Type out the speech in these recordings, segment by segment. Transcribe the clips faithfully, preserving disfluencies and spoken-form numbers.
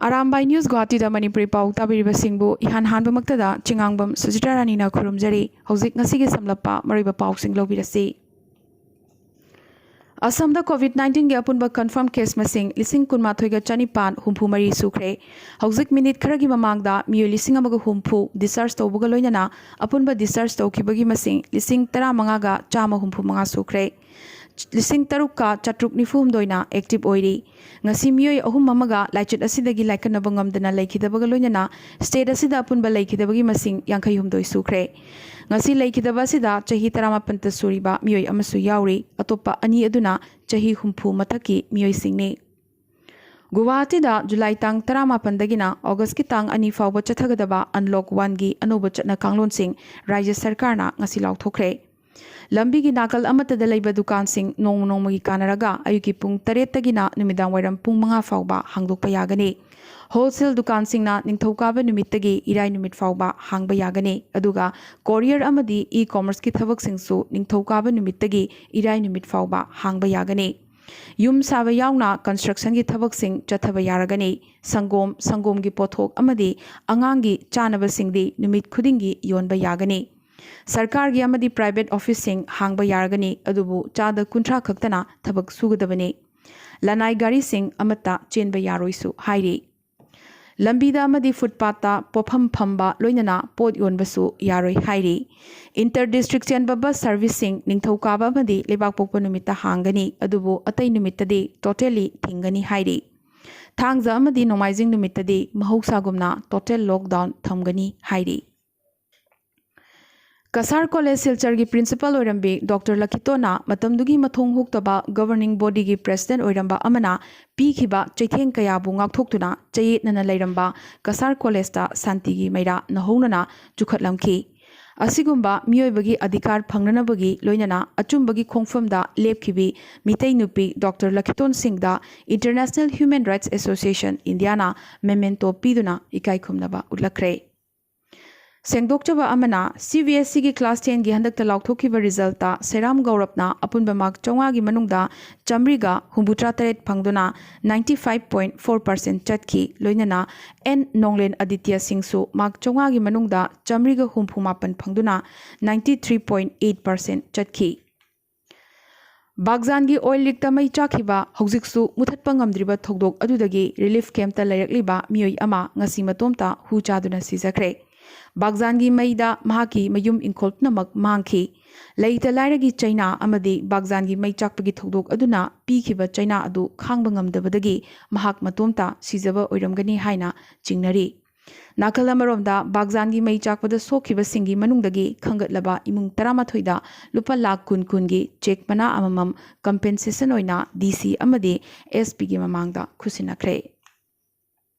Arambai news ꯒꯨꯋꯥꯍꯥꯇꯤꯗ Manipuri ꯄꯥꯎ ꯇꯥꯕꯤꯔꯤꯕꯁꯤꯡꯕꯨ ꯏꯍꯥꯟ ꯍꯥꯟꯕꯃꯛꯇꯗ ꯆꯤꯉꯥꯡꯕꯝ ꯁꯨꯖꯤꯇꯥ ꯔꯥꯅꯤꯅ ꯈꯨꯔꯨꯝꯖꯔꯤ꯫ ꯍꯧꯖꯤꯛ ꯉꯁꯤꯒꯤ ꯁꯝꯂꯞꯄ ꯃꯔꯨꯑꯣꯏꯕ ꯄꯥꯎꯁꯤꯡ ꯂꯧꯕꯤꯔꯁꯤ꯫ ꯑꯁꯥꯝꯗ ꯀꯣꯚꯤꯗ ꯅꯥꯏꯟꯇꯤꯟꯒꯤ ꯑꯄꯨꯟꯕ ꯀꯟꯐꯥꯔꯝ ꯀꯦꯁ ꯃꯁꯤꯡ ꯂꯤꯁꯤꯡ ꯀꯨꯟꯃꯥꯊꯣꯏꯒ ꯆꯅꯤꯄꯥꯟ ꯍꯨꯝꯐꯨ ꯃꯔꯤ ꯁꯨꯈ꯭ꯔꯦ꯫ ꯍꯧꯖꯤꯛ ꯃꯤꯅꯤꯠ ꯈꯔꯒꯤ ꯃꯃꯥꯡꯗ ꯃꯤꯑꯣꯏ ꯂꯤꯁꯤꯡ ꯑꯃꯒ ꯍꯨꯝꯐꯨ ꯗꯤꯁꯆꯥꯔꯖ ꯇꯧꯕꯒ ꯂꯣꯏꯅꯅ ꯑꯄꯨꯟꯕ ꯗꯤꯁꯆꯥꯔꯖ ꯇꯧꯈꯤꯕꯒꯤ ꯃꯁꯤꯡ ꯂꯤꯁꯤꯡ ꯇꯔꯥꯃꯉꯥꯒ ꯆꯥꯝꯃ ꯍꯨꯝꯐꯨ ꯃꯉꯥ ꯁꯨꯈ꯭ꯔꯦ꯫ ꯂꯤꯁꯤꯡ ꯇꯔꯨꯛꯀ ꯆꯥꯇ꯭ꯔꯨꯛ ꯅꯤꯐꯨ ꯍꯨꯝꯗꯣꯏꯅ ꯑꯦꯛꯇꯤꯚ ꯑꯣꯏꯔꯤ꯫ ꯉꯁꯤ ꯃꯤꯑꯣꯏ ꯑꯍꯨꯝ ꯑꯃꯒ ꯂꯥꯏꯆꯠ ꯑꯁꯤꯗꯒꯤ ꯂꯥꯏꯀꯠꯅꯕ ꯉꯝꯗꯅ ꯂꯩꯈꯤꯗꯕꯒ ꯂꯣꯏꯅꯅ ꯁ꯭ꯇꯦꯠ ꯑꯁꯤꯗ ꯑꯄꯨꯟꯕ ꯂꯩꯈꯤꯗꯕꯒꯤ ꯃꯁꯤꯡ ꯌꯥꯡꯈꯩ ꯍꯨꯝꯗꯣꯏ ꯁꯨꯈ꯭ꯔꯦ꯫ ꯉꯁꯤ ꯂꯩꯈꯤꯗꯕ ꯑꯁꯤꯗ ꯆꯍꯤ ꯇꯔꯥꯃꯥꯄꯟꯇ ꯁꯨꯔꯤꯕ ꯃꯤꯑꯣꯏ ꯑꯃꯁꯨ ꯌꯥꯎꯔꯤ꯫ ꯑꯇꯣꯞꯄ ꯑꯅꯤ ꯑꯗꯨꯅ ꯆꯍꯤ ꯍꯨꯝꯐꯨ ꯃꯊꯛꯀꯤ ꯃꯤꯑꯣꯏꯁꯤꯡꯅꯤ꯫ ꯒꯨꯋꯥꯍꯥꯇꯤꯗ ꯖꯨꯂꯥꯏ ꯇꯥꯡ ꯇꯔꯥꯃꯥꯄꯟꯗꯒꯤꯅ ꯑꯣꯒꯁꯀꯤ ꯇꯥꯡ ꯑꯅꯤ ꯐꯥꯎꯕ ꯆꯠꯊꯒꯗꯕ ꯑꯟꯂꯣꯛ ꯋꯥꯟꯒꯤ ꯑꯅꯧꯕ ꯆꯠꯅ ꯀꯥꯡꯂꯣꯟꯁꯤꯡ ꯔꯥꯖ꯭ꯌ ꯁꯔꯀꯥꯔꯅ ꯉꯁꯤ ꯂꯥꯎꯊꯣꯛꯈ꯭ꯔꯦ꯫ ꯂꯝꯕꯤꯒꯤ ꯅꯥꯀꯜ ꯑꯃꯠꯇꯗ ꯂꯩꯕ ꯗꯨꯀꯥꯟꯁꯤꯡ ꯅꯣꯡꯃ ꯅꯣꯡꯃꯒꯤ ꯀꯥꯟꯅꯔꯒ ꯑꯌꯨꯛꯀꯤ ꯄꯨꯡ ꯇꯔꯦꯠꯇꯒꯤꯅ ꯅꯨꯃꯤꯗꯥꯡ ꯋꯥꯏꯔꯝ ꯄꯨꯡ ꯃꯉꯥ ꯐꯥꯎꯕ ꯍꯥꯡꯗꯣꯛꯄ ꯌꯥꯒꯅꯤ꯫ ꯍꯣꯜꯁꯦꯜ ꯗꯨꯀꯥꯟꯁꯤꯡꯅ ꯅꯤꯡꯊꯧꯀꯥꯕ ꯅꯨꯃꯤꯠꯇꯒꯤ ꯏꯔꯥꯏ ꯅꯨꯃꯤꯠ ꯐꯥꯎꯕ ꯍꯥꯡꯕ ꯌꯥꯒꯅꯤ, ꯑꯗꯨꯒ ꯀꯣꯔꯤꯌꯔ ꯑꯃꯗꯤ ꯏ ꯀꯣꯃꯔꯁꯀꯤ ꯊꯕꯛꯁꯤꯡꯁꯨ ꯅꯤꯡꯊꯧꯀꯥꯕ ꯅꯨꯃꯤꯠꯇꯒꯤ ꯏꯔꯥꯏ ꯅꯨꯃꯤꯠ ꯐꯥꯎꯕ ꯍꯥꯡꯕ ꯌꯥꯒꯅꯤ꯫ ꯌꯨꯝ ꯁꯥꯕ ꯌꯥꯎꯅ ꯀꯟꯁꯇ꯭ꯔꯛꯁꯟꯒꯤ ꯊꯕꯛꯁꯤꯡ ꯆꯠꯊꯕ ꯌꯥꯔꯒꯅꯤ꯫ ꯁꯪꯒꯣꯝ, ꯁꯪꯒꯣꯝꯒꯤ ꯄꯣꯠꯊꯣꯛ ꯑꯃꯗꯤ ꯑꯉꯥꯡꯒꯤ ꯆꯥꯅꯕꯁꯤꯡꯗꯤ ꯅꯨꯃꯤꯠ ꯈꯨꯗꯤꯡꯒꯤ ꯌꯣꯟꯕ ꯌꯥꯒꯅꯤ꯫ ꯁꯔꯀꯥꯔꯒꯤ ꯑꯃꯗꯤ ꯄ꯭ꯔꯥꯏꯚꯦꯠ ꯑꯣꯐꯤꯁꯁꯤꯡ ꯍꯥꯡꯕ ꯌꯥꯔꯒꯅꯤ, ꯑꯗꯨꯕꯨ ꯆꯥꯗ ꯀꯨꯟꯊ꯭ꯔꯥ ꯈꯛꯇꯅ ꯊꯕꯛ ꯁꯨꯒꯗꯕꯅꯤ꯫ ꯂꯅꯥꯏ ꯒꯥꯔꯤꯁꯤꯡ ꯑꯃꯠꯇ ꯆꯦꯟꯕ ꯌꯥꯔꯣꯏꯁꯨ ꯍꯥꯏꯔꯤ꯫ ꯂꯝꯕꯤꯗ ꯑꯃꯗꯤ ꯐꯨꯠꯄꯥꯠꯇ ꯄꯣꯠꯐꯝ ꯐꯝꯕ, ꯂꯣꯏꯅꯅ ꯄꯣꯠ ꯌꯣꯟꯕꯁꯨ ꯌꯥꯔꯣꯏ ꯍꯥꯏꯔꯤ꯫ ꯏꯟꯇꯔ ꯗꯤꯁꯇ꯭ꯔꯤꯛ ꯆꯦꯟꯕ ꯕꯁ ꯁꯔꯚꯤꯁꯁꯤꯡ ꯅꯤꯡꯊꯧꯀꯥꯕ ꯑꯃꯗꯤ ꯂꯩꯕꯥꯛꯄꯣꯛꯄ ꯅꯨꯃꯤꯠꯇ ꯍꯥꯡꯒꯅꯤ, ꯑꯗꯨꯕꯨ ꯑꯇꯩ ꯅꯨꯃꯤꯠꯇꯗꯤ ꯇꯣꯇꯦꯜꯂꯤ ꯊꯤꯡꯒꯅꯤ ꯍꯥꯏꯔꯤ꯫ ꯊꯥꯡꯖ ꯑꯃꯗꯤ ꯅꯣꯡꯃꯥꯏꯖꯤꯡ ꯅꯨꯃꯤꯠꯇꯗꯤ ꯃꯍꯧꯁꯥꯒꯨꯝꯅ ꯇꯣꯇꯦꯜ ꯂꯣꯛꯗꯥꯎꯟ ꯊꯝꯒꯅꯤ ꯍꯥꯏꯔꯤ꯫ ꯀꯁꯥꯔ ꯀꯣꯂꯦꯖ ꯁꯤꯜꯆꯔꯒꯤ ꯄ꯭ꯔꯤꯟꯁꯤꯄꯥꯜ ꯑꯣꯏꯔꯝꯕꯤ ꯗꯣꯛꯇꯔ ꯂꯈꯤꯇꯣꯟꯅ ꯃꯇꯝꯗꯨꯒꯤ ꯃꯊꯣꯡ ꯍꯨꯛꯇꯕ ꯒꯕꯔꯅꯤꯡ ꯕꯣꯗꯤꯒꯤ ꯄ꯭ꯔꯦꯁꯤꯗꯦꯟꯠ ꯑꯣꯏꯔꯝꯕ ꯑꯃꯅ ꯄꯤꯈꯤꯕ ꯆꯩꯊꯦꯡ ꯀꯌꯥꯕꯨ ꯉꯥꯛꯊꯣꯛꯇꯨꯅ ꯆꯌꯦꯠꯅꯅ ꯂꯩꯔꯝꯕ ꯀꯁꯥꯔ ꯀꯣꯂꯦꯖꯇ ꯁꯥꯟꯇꯤꯒꯤ ꯃꯩꯔꯥ ꯅꯧꯍꯧꯅꯅ ꯆꯨꯈꯠꯂꯝꯈꯤ꯫ ꯑꯁꯤꯒꯨꯝꯕ ꯃꯤꯑꯣꯏꯕꯒꯤ ꯑꯙꯤꯀꯥꯔ ꯐꯪꯅꯅꯕꯒꯤ ꯂꯣꯏꯅꯅ ꯑꯆꯨꯝꯕꯒꯤ ꯈꯣꯡꯐꯝꯗ ꯂꯦꯞꯈꯤꯕꯤ ꯃꯤꯇꯩ ꯅꯨꯄꯤ ꯗꯣꯛꯇꯔ ꯂꯈꯤꯇꯣꯟ ꯁꯤꯡꯗ International Human Rights Association Indiaꯅ memento ꯄꯤꯗꯨꯅ ꯏꯀꯥꯏ ꯈꯨꯝꯅꯕ ꯎꯠꯂꯛꯈ꯭ꯔꯦ꯫ ꯁꯦꯡꯗꯣꯛꯆꯕ ꯑꯃꯅ, ꯁꯤ ꯕꯤ ꯑꯦꯁ ꯏꯒꯤ ꯀ꯭ꯂꯥꯁ ꯇꯦꯟꯒꯤ ꯍꯟꯗꯛꯇ ꯂꯥꯎꯊꯣꯛꯈꯤꯕ ꯔꯤꯖꯜꯇ ꯁꯦꯔꯥꯝ ꯒꯧꯔꯞꯅ ꯑꯄꯨꯟꯕ ꯃꯥꯔꯛ ꯆꯥꯝꯃꯉꯥꯒꯤ ꯃꯅꯨꯡꯗ ꯆꯥꯝꯃꯔꯤꯒ ꯍꯨꯝꯐꯨꯇꯔꯥ ꯇꯔꯦꯠ ꯐꯪꯗꯨꯅ ninety five point four percent ꯆꯠꯈꯤ꯫ ꯂꯣꯏꯅꯅ ꯑꯦꯟ ꯅꯣꯡꯂꯦꯟ ꯑꯗꯤꯇ꯭ꯌ ꯁꯤꯡꯁꯨ ꯃꯥꯔꯛ ꯆꯥꯝꯃꯉꯥꯒꯤ ꯃꯅꯨꯡꯗ ꯆꯥꯝꯃꯔꯤꯒ ꯍꯨꯝꯐꯨ ꯃꯥꯄꯟ ꯐꯪꯗꯨꯅ ninety three point eight percent ꯆꯠꯈꯤ꯫ ꯕꯥꯒꯖꯥꯟꯒꯤ ꯑꯣꯏꯜ ꯔꯤꯛꯇ ꯃꯩ ꯆꯥꯛꯈꯤꯕ, ꯍꯧꯖꯤꯛꯁꯨ ꯃꯨꯊꯠꯄ ꯉꯝꯗ꯭ꯔꯤꯕ ꯊꯧꯗꯣꯛ ꯑꯗꯨꯗꯒꯤ ꯔꯤꯂꯤꯐ ꯀꯦꯝꯞꯇ ꯂꯩꯔꯛꯂꯤꯕ ꯃꯤꯑꯣꯏ ꯑꯃ ꯉꯁꯤ ꯃꯇꯣꯝꯇ ꯍꯨ ꯆꯥꯗꯨꯅ ꯁꯤꯖꯈ꯭ꯔꯦ꯫ ꯕꯥꯒꯖꯥꯟꯒꯤ ꯃꯩꯗ ꯃꯍꯥꯛꯀꯤ ꯃꯌꯨꯝ ꯏꯪꯈꯣꯜ ꯄꯨꯝꯅꯃꯛ ꯃꯥꯡꯈꯤ꯫ ꯂꯩꯇ ꯂꯥꯏꯔꯒꯤ ꯆꯩꯅꯥ ꯑꯃꯗꯤ ꯕꯥꯒꯖꯥꯟꯒꯤ ꯃꯩ ꯆꯥꯛꯄꯒꯤ ꯊꯧꯗꯣꯛ ꯑꯗꯨꯅ ꯄꯤꯈꯤꯕ ꯆꯩꯅꯥ ꯑꯗꯨ ꯈꯥꯡꯕ ꯉꯝꯗꯕꯗꯒꯤ ꯃꯍꯥꯛ ꯃꯇꯣꯝꯇ ꯁꯤꯖꯕ ꯑꯣꯏꯔꯝꯒꯅꯤ ꯍꯥꯏꯅ ꯆꯤꯡꯅꯔꯤ꯫ ꯅꯥꯀꯜ ꯑꯃꯔꯣꯝꯗ, ꯕꯥꯒꯖꯥꯟꯒꯤ ꯃꯩ ꯆꯥꯛꯄꯗ ꯁꯣꯛꯈꯤꯕꯁꯤꯡꯒꯤ ꯃꯅꯨꯡꯗꯒꯤ ꯈꯟꯒꯠꯂꯕ ꯏꯃꯨꯡ ꯇꯔꯥꯃꯥꯊꯣꯏꯗ ꯂꯨꯄꯥ ꯂꯥꯈ ꯀꯨꯟ ꯀꯨꯟꯒꯤ ꯆꯦꯛ ꯃꯅꯥ ꯑꯃꯃꯝ ꯀꯝꯄꯦꯟꯁꯦꯁꯟ ꯑꯣꯏꯅ ꯗꯤ ꯁꯤ ꯑꯃꯗꯤ ꯑꯦꯁ ꯄꯤꯒꯤ ꯃꯃꯥꯡꯗ ꯈꯨꯠꯁꯤꯟꯅꯈ꯭ꯔꯦ꯫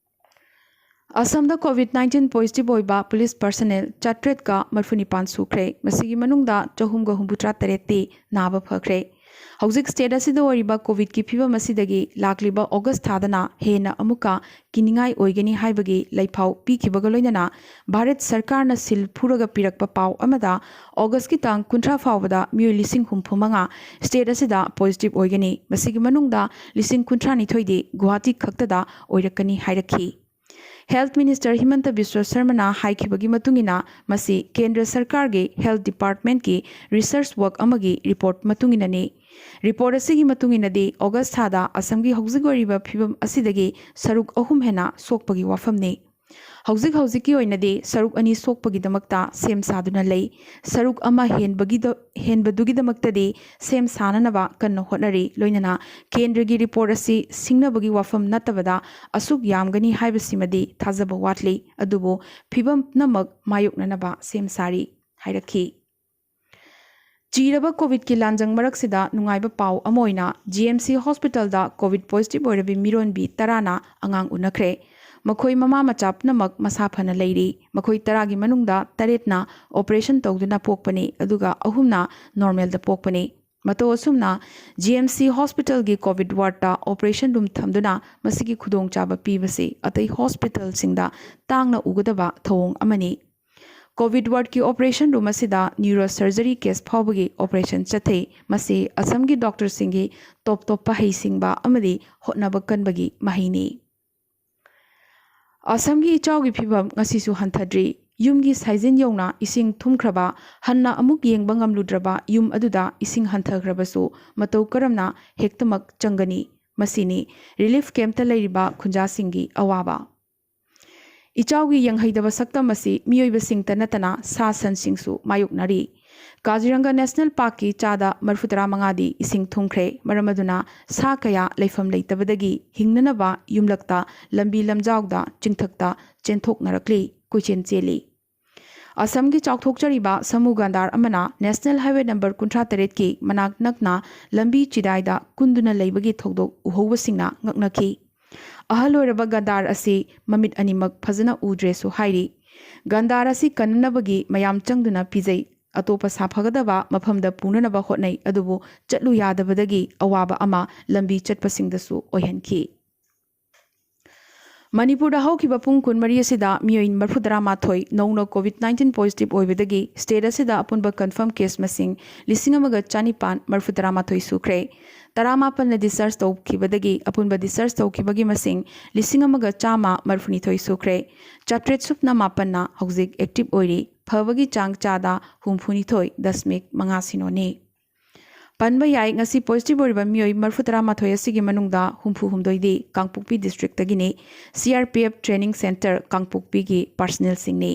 ꯑꯁꯥꯝꯗ ꯀꯣꯚꯤꯗ ꯅꯥꯏꯟꯇꯤꯟ ꯄꯣꯖꯤꯇꯤꯚ ꯑꯣꯏꯕ ꯄꯨꯂꯤꯁ ꯄꯔꯁꯅꯦꯜ ꯆꯥꯇ꯭ꯔꯦꯠꯀ ꯃꯔꯤꯐꯨꯅꯤꯄꯥꯟ ꯁꯨꯈ꯭ꯔꯦ꯫ ꯃꯁꯤꯒꯤ ꯃꯅꯨꯡꯗ ꯆꯍꯨꯝꯒ ꯍꯨꯝꯐꯨꯇꯔꯥ ꯇꯔꯦꯠꯇꯤ ꯅꯥꯕ ꯐꯈ꯭ꯔꯦ꯫ ꯍꯧꯖꯤꯛ ꯁ꯭ꯇꯦꯠ ꯑꯁꯤꯗ ꯑꯣꯏꯔꯤꯕ ꯀꯣꯚꯤꯗꯀꯤ ꯐꯤꯕꯝ ꯑꯁꯤꯗꯒꯤ ꯂꯥꯛꯂꯤꯕ ꯑꯣꯒꯁ ꯊꯥꯗꯅ ꯍꯦꯟꯅ ꯑꯃꯨꯛꯀ ꯀꯤꯅꯤꯡꯉꯥꯏ ꯑꯣꯏꯒꯅꯤ ꯍꯥꯏꯕꯒꯤ ꯂꯩꯐꯥꯎ ꯄꯤꯈꯤꯕꯒ ꯂꯣꯏꯅꯅ ꯚꯥꯔꯠ ꯁꯔꯀꯥꯔꯅ ꯁꯤꯜ ꯐꯨꯔꯒ ꯄꯤꯔꯛꯄ ꯄꯥꯎ ꯑꯃꯗ ꯑꯣꯒꯁꯀꯤ ꯇꯥꯡ ꯀꯨꯟꯊ꯭ꯔꯥ ꯐꯥꯎꯕꯗ ꯃꯤꯑꯣꯏ ꯂꯤꯁꯤꯡ ꯍꯨꯝꯐꯨ ꯃꯉꯥ ꯁ꯭ꯇꯦꯠ ꯑꯁꯤꯗ ꯄꯣꯖꯤꯇꯤꯚ ꯑꯣꯏꯒꯅꯤ꯫ ꯃꯁꯤꯒꯤ ꯃꯅꯨꯡꯗ ꯂꯤꯁꯤꯡ ꯀꯨꯟꯊ꯭ꯔꯥ ꯅꯤꯊꯣꯏꯗꯤ ꯒꯨꯋꯥꯍꯥꯇꯤ ꯈꯛꯇꯗ ꯑꯣꯏꯔꯛꯀꯅꯤ ꯍꯥꯏꯔꯛꯈꯤ꯫ ꯍꯦꯜꯊ ꯃꯤꯅꯤꯁꯇꯔ ꯍꯤꯃꯟꯇ ꯕꯤꯁ꯭ꯋ ꯁꯔꯃꯅ ꯍꯥꯏꯈꯤꯕꯒꯤ ꯃꯇꯨꯡ ꯏꯟꯅ, ꯃꯁꯤ ꯀꯦꯟꯗ꯭ꯔ ꯁꯔꯀꯥꯔꯒꯤ ꯍꯦꯜꯊ ꯗꯤꯄꯥꯔꯠꯃꯦꯟꯠꯀꯤ ꯔꯤꯁꯔꯆ ꯋꯥꯔꯛ ꯑꯃꯒꯤ ꯔꯤꯄꯣꯔꯠ ꯃꯇꯨꯡ ꯏꯟꯅꯅꯤ꯫ ꯔꯤꯄꯣꯔꯠ ꯑꯁꯤꯒꯤ ꯃꯇꯨꯡ ꯏꯟꯅꯗꯤ, ꯑꯣꯒꯁ ꯊꯥꯗ ꯑꯁꯥꯝꯒꯤ ꯍꯧꯖꯤꯛ ꯑꯣꯏꯔꯤꯕ ꯐꯤꯕꯝ ꯑꯁꯤꯗꯒꯤ ꯁꯔꯨꯛ ꯑꯍꯨꯝ ꯍꯦꯟꯅ ꯁꯣꯛꯄꯒꯤ ꯋꯥꯐꯝꯅꯤ꯫ ꯍꯧꯖꯤꯛ ꯍꯧꯖꯤꯛꯀꯤ ꯑꯣꯏꯅꯗꯤ ꯁꯔꯨꯛ ꯑꯅꯤ ꯁꯣꯛꯄꯒꯤꯗꯃꯛꯇ ꯁꯦꯝ ꯁꯥꯗꯨꯅ ꯂꯩ꯫ ꯁꯔꯨꯛ ꯑꯃ ꯍꯦꯟꯕꯒꯤꯗ-, ꯍꯦꯟꯕꯗꯨꯒꯤꯗꯃꯛꯇꯗꯤ ꯁꯦꯝ ꯁꯥꯅꯅꯕ ꯀꯟꯅ ꯍꯣꯠꯅꯔꯤ꯫ ꯂꯣꯏꯅꯅ ꯀꯦꯟꯗ꯭ꯔꯒꯤ ꯔꯤꯄꯣꯔꯠ ꯑꯁꯤ ꯁꯤꯡꯅꯕꯒꯤ ꯋꯥꯐꯝ ꯅꯠꯇꯕꯗ ꯑꯁꯨꯛ ꯌꯥꯝꯒꯅꯤ ꯍꯥꯏꯕꯁꯤꯃꯗꯤ ꯊꯥꯖꯕ ꯋꯥꯠꯂꯤ꯫ ꯑꯗꯨꯕꯨ ꯐꯤꯕꯝ ꯄꯨꯝꯅꯃꯛ ꯃꯥꯌꯣꯛꯅꯅꯕ ꯁꯦꯝ ꯁꯥꯔꯤ ꯍꯥꯏꯔꯛꯈꯤ꯫ ꯆꯤꯔꯕ ꯀꯣꯚꯤꯗꯀꯤ ꯂꯥꯟꯖꯪ ꯃꯔꯛꯁꯤꯗ ꯅꯨꯡꯉꯥꯏꯕ ꯄꯥꯎ ꯑꯃ ꯑꯣꯏꯅ ꯖꯤ ꯑꯦꯝ ꯁꯤ ꯍꯣꯁꯄꯤꯇꯥꯜꯗ ꯀꯣꯚꯤꯗ ꯄꯣꯖꯤꯇꯤꯚ ꯑꯣꯏꯔꯕꯤ ꯃꯤꯔꯣꯟꯕꯤ ꯇꯔꯥꯅ ꯑꯉꯥꯡ ꯎꯅꯈ꯭ꯔꯦ꯫ ꯃꯈꯣꯏ ꯃꯃꯥ ꯃꯆꯥ ꯄꯨꯝꯅꯃꯛ ꯃꯁꯥ ꯐꯅ ꯂꯩꯔꯤ꯫ ꯃꯈꯣꯏ ꯇꯔꯥꯒꯤ ꯃꯅꯨꯡꯗ ꯇꯔꯦꯠꯅ ꯑꯣꯄꯔꯦꯁꯟ ꯇꯧꯗꯨꯅ ꯄꯣꯛꯄꯅꯤ, ꯑꯗꯨꯒ ꯑꯍꯨꯝꯅ ꯅꯣꯔꯃꯦꯜꯗ ꯄꯣꯛꯄꯅꯤ꯫ ꯃꯇꯧ ꯑꯁꯨꯝꯅ ꯖꯤ ꯑꯦꯝ ꯁꯤ ꯍꯣꯁꯄꯤꯇꯥꯜꯒꯤ ꯀꯣꯚꯤꯗ ꯋꯥꯔꯗꯇ ꯑꯣꯄꯔꯦꯁꯟ ꯔꯨꯝ ꯊꯝꯗꯨꯅ ꯃꯁꯤꯒꯤ ꯈꯨꯗꯣꯡꯆꯥꯕ ꯄꯤꯕꯁꯤ ꯑꯇꯩ ꯍꯣꯁꯄꯤꯇꯥꯜꯁꯤꯡꯗ ꯇꯥꯡꯅ ꯎꯒꯗꯕ ꯊꯧꯑꯣꯡ ꯑꯃꯅꯤ꯫ ꯀꯣꯚꯤꯗ ꯋꯥꯔꯗꯀꯤ ꯑꯣꯄꯔꯦꯁꯟ ꯔꯨꯝ ꯑꯁꯤꯗ ꯅ꯭ꯌꯨꯔꯣ ꯁꯔꯖꯔꯤ ꯀꯦꯁ ꯐꯥꯎꯕꯒꯤ ꯑꯣꯄꯔꯦꯁꯟ ꯆꯠꯊꯩ꯫ ꯃꯁꯤ ꯑꯁꯥꯝꯒꯤ ꯗꯣꯛꯇꯔꯁꯤꯡꯒꯤ ꯇꯣꯞ ꯇꯣꯞꯄ ꯍꯩꯁꯤꯡꯕ ꯑꯃꯗꯤ ꯍꯣꯠꯅꯕ ꯀꯟꯕꯒꯤ ꯃꯍꯩꯅꯤ꯫ ꯑꯁꯥꯝꯒꯤ ꯏꯆꯥꯎꯒꯤ ꯐꯤꯚꯝ ꯉꯁꯤꯁꯨ ꯍꯟꯊꯗ꯭ꯔꯤ꯫ ꯌꯨꯝꯒꯤ ꯁꯥꯏꯖꯤꯟ ꯌꯧꯅ ꯏꯁꯤꯡ ꯊꯨꯝꯈ꯭ꯔꯕ, ꯍꯟꯅ ꯑꯃꯨꯛ ꯌꯦꯡꯕ ꯉꯝꯂꯨꯗ꯭ꯔꯕ ꯌꯨꯝ ꯑꯗꯨꯗ ꯏꯁꯤꯡ ꯍꯟꯊꯈ꯭ꯔꯕꯁꯨ ꯃꯇꯧ ꯀꯔꯝꯅ ꯍꯦꯛꯇꯃꯛ ꯆꯪꯒꯅꯤ? ꯃꯁꯤꯅꯤ ꯔꯤꯂꯤꯐ ꯀꯦꯝꯞꯇ ꯂꯩꯔꯤꯕ ꯈꯨꯟꯖꯥꯁꯤꯡꯒꯤ ꯑꯋꯥꯕ꯫ ꯏꯆꯥꯎꯒꯤ ꯌꯦꯡꯍꯩꯗꯕ ꯁꯛꯇꯝ ꯑꯁꯤ ꯃꯤꯑꯣꯏꯕꯁꯤꯡꯇ ꯅꯠꯇꯅ ꯁꯥ ꯁꯟꯁꯤꯡꯁꯨ ꯃꯥꯌꯣꯛꯅꯔꯤ꯫ ꯀꯥꯖꯤꯔꯪꯒ ꯅꯦꯁꯅꯦꯜ ꯄꯥꯔꯛꯀꯤ ꯆꯥꯗ ꯃꯔꯐꯨ ꯇꯔꯥ ꯃꯉꯥꯗꯤ ꯏꯁꯤꯡ ꯊꯨꯝꯈ꯭ꯔꯦ꯫ ꯃꯔꯝ ꯑꯗꯨꯅ ꯁꯥ ꯀꯌꯥ ꯂꯩꯐꯝ ꯂꯩꯇꯕꯗꯒꯤ ꯍꯤꯡꯅꯅꯕ ꯌꯨꯝꯂꯛꯇ, ꯂꯝꯕꯤ ꯂꯝꯖꯥꯎꯗ, ꯆꯤꯡꯊꯛꯇ ꯆꯦꯟꯊꯣꯛꯅꯔꯛꯂꯤ, ꯀꯣꯏꯆꯦꯟ ꯆꯦꯜꯂꯤ꯫ ꯑꯁꯥꯝꯒꯤ ꯆꯥꯎꯊꯣꯛꯆꯔꯤꯕ ꯁꯥꯃꯨ ꯒꯟꯗꯥꯔ ꯑꯃꯅ ꯅꯦꯁꯅꯦꯜ ꯍꯥꯏꯋꯦ ꯅꯝꯕꯔ ꯀꯨꯟꯊ꯭ꯔꯥ ꯇꯔꯦꯠꯀꯤ ꯃꯅꯥꯛ ꯅꯛꯅ ꯂꯝꯕꯤ ꯆꯤꯗꯥꯏꯗ ꯀꯨꯟꯗꯨꯅ ꯂꯩꯕꯒꯤ ꯊꯧꯗꯣꯛ ꯎꯍꯧꯕꯁꯤꯡꯅ ꯉꯛꯅꯈꯤ꯫ ꯑꯍꯜ ꯑꯣꯏꯔꯕ ꯒꯟꯗꯥꯔ ꯑꯁꯤ ꯃꯃꯤꯠ ꯑꯅꯤꯃꯛ ꯐꯖꯅ ꯎꯗ꯭ꯔꯦꯁꯨ ꯍꯥꯏꯔꯤ꯫ ꯒꯟꯗꯥꯔ ꯑꯁꯤ ꯀꯟꯅꯅꯕꯒꯤ ꯃꯌꯥꯝ ꯆꯪꯗꯨꯅ ꯄꯤꯖꯩ꯫ ꯑꯇꯣꯞꯄ ꯁꯥꯐꯒꯗꯕ ꯃꯐꯝꯗ ꯄꯨꯅꯅꯕ ꯍꯣꯠꯅꯩ, ꯑꯗꯨꯕꯨ ꯆꯠꯂꯨ ꯌꯥꯗꯕꯗꯒꯤ ꯑꯋꯥꯕ ꯑꯃ ꯂꯝꯕꯤ ꯆꯠꯄꯁꯤꯡꯗꯁꯨ ꯑꯣꯏꯍꯟꯈꯤ꯫ ꯃꯅꯤꯄꯨꯔꯗ ꯍꯧꯈꯤꯕ ꯄꯨꯡ ꯀꯨꯟꯃꯔꯤ ꯑꯁꯤꯗ ꯃꯤꯑꯣꯏ ꯃꯔꯐꯨ ꯇꯔꯥ ꯃꯥꯊꯣꯏ ꯅꯧꯅ ꯀꯣꯚꯤꯗ ꯅꯥꯏꯟꯇꯤꯟ ꯄꯣꯖꯤꯇꯤꯚ ꯑꯣꯏꯕꯗꯒꯤ ꯁ꯭ꯇꯦꯠ ꯑꯁꯤꯗ ꯑꯄꯨꯟꯕ ꯀꯟꯐꯥꯔꯝ ꯀꯦꯁ ꯃꯁꯤꯡ ꯂꯤꯁꯤꯡ ꯑꯃꯒ ꯆꯅꯤꯄꯥꯟ ꯃꯔꯐꯨ ꯇꯔꯥ ꯃꯥꯊꯣꯏ ꯁꯨꯈ꯭ꯔꯦ꯫ ꯇꯔꯥꯃꯥꯄꯟꯅ ꯗꯤꯁꯆꯥꯔꯖ ꯇꯧꯈꯤꯕꯗꯒꯤ ꯑꯄꯨꯟꯕ ꯗꯤꯁꯆꯥꯔꯖ ꯇꯧꯈꯤꯕꯒꯤ ꯃꯁꯤꯡ ꯂꯤꯁꯤꯡ ꯑꯃꯒ ꯆꯥꯝꯃ ꯃꯔꯐꯨꯅꯤꯊꯣꯏ ꯁꯨꯈ꯭ꯔꯦ꯫ ꯆꯥꯇ꯭ꯔꯦꯠ ꯁꯨꯞꯅ ꯃꯥꯄꯟꯅ ꯍꯧꯖꯤꯛ ꯑꯦꯛꯇꯤꯚ ꯑꯣꯏꯔꯤ꯫ ꯐꯕꯒꯤ ꯆꯥꯡ ꯆꯥꯗ ꯍꯨꯝꯐꯨꯅꯤꯊꯣꯏ ꯗꯁꯃꯤꯛ ꯃꯉꯥ ꯁꯤꯅꯣꯅꯤ꯫ ꯄꯟꯕ ꯌꯥꯏ, ꯉꯁꯤ ꯄꯣꯖꯤꯇꯤꯚ ꯑꯣꯏꯔꯤꯕ ꯃꯤꯑꯣꯏ ꯃꯔꯐꯨ ꯇꯔꯥ ꯃꯥꯊꯣꯏ ꯑꯁꯤꯒꯤ ꯃꯅꯨꯡꯗ ꯍꯨꯝꯐꯨ ꯍꯨꯝꯗꯣꯏꯗꯤ ꯀꯥꯡꯄꯣꯛꯄꯤ ꯗꯤꯁꯇ꯭ꯔꯤꯛꯇꯒꯤꯅꯤ꯫ C R P F training centre ꯀꯥꯡꯄꯣꯛꯄꯤꯒꯤ ꯄꯥꯔꯁꯅꯦꯜꯁꯤꯡꯅꯤ꯫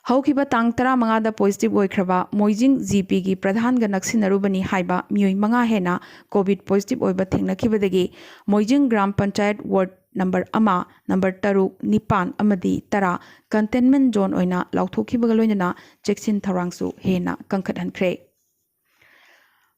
ꯍꯧꯈꯤꯕ ꯇꯥꯡ ꯇꯔꯥꯃꯉꯥꯗ ꯄꯣꯖꯤꯇꯤꯚ ꯑꯣꯏꯈ꯭ꯔꯕ ꯃꯣꯏꯖꯤꯡ ꯖꯤ ꯄꯤꯒꯤ ꯄ꯭ꯔꯙꯥꯟꯒ ꯅꯛꯁꯤꯟꯅꯔꯨꯕꯅꯤ ꯍꯥꯏꯕ ꯃꯤꯑꯣꯏ ꯃꯉꯥ ꯍꯦꯟꯅ ꯀꯣꯚꯤꯗ ꯄꯣꯖꯤꯇꯤꯚ ꯑꯣꯏꯕ ꯊꯦꯡꯅꯈꯤꯕꯗꯒꯤ ꯃꯣꯏꯖꯤꯡ ꯒ꯭ꯔꯥꯝ ꯄꯟꯆꯥꯌꯠ ꯋꯥꯔꯗ ꯅꯝꯕꯔ ꯑꯃ, ꯅꯝꯕꯔ ꯇꯔꯨꯛ, ꯅꯤꯄꯥꯟ ꯑꯃꯗꯤ ꯇꯔꯥ ꯀꯟꯇꯦꯟꯃꯦꯟꯠ ꯖꯣꯟ ꯑꯣꯏꯅ ꯂꯥꯎꯊꯣꯛꯈꯤꯕꯒ ꯂꯣꯏꯅꯅ ꯆꯦꯛꯁꯤꯟ ꯊꯧꯔꯥꯡꯁꯨ ꯍꯦꯟꯅ ꯀꯟꯈꯠꯍꯟꯈ꯭ꯔꯦ꯫